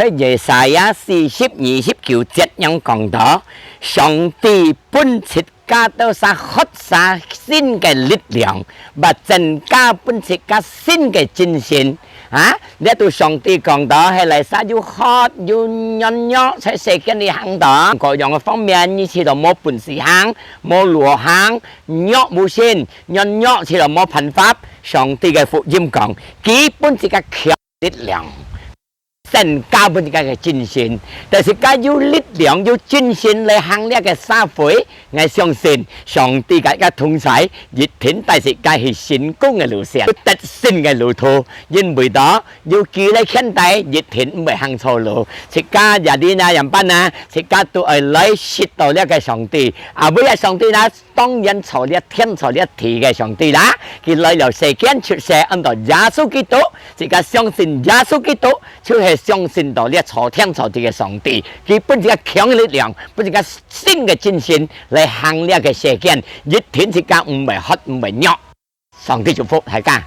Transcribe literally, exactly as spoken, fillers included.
在Yesaya四十二十九節樣講到，上帝分自家兜儕學儕新个力量，會增加分自家新个精神。啊，這兜上帝講到，係來儕又渴又軟弱，在世間裡行動，各樣个方面，你試著無本事行，無路行，弱無神，軟弱試著無辦法。上帝个福音講，佢分自家強力量。 增加分自家个精神，但係自家有力量、有精神來行這个社會，𠊎相信上帝个个同在，一定帶自家去成功个路線，有得勝个路途。因為到有佢來牽帶，一定毋會行錯路。自家也恁樣樣般啊，自家都愛來識到這个上帝。啊，為了上帝啦，當然造這天造這地个上帝啦，佢來了世間出世，安到耶穌基督。自家相信耶穌基督， 就係相信到這造天造地个上帝，佢分自家強力量，分自家新个精神來行這个世間，一定自家毋會渴，毋會弱。上帝祝福大家。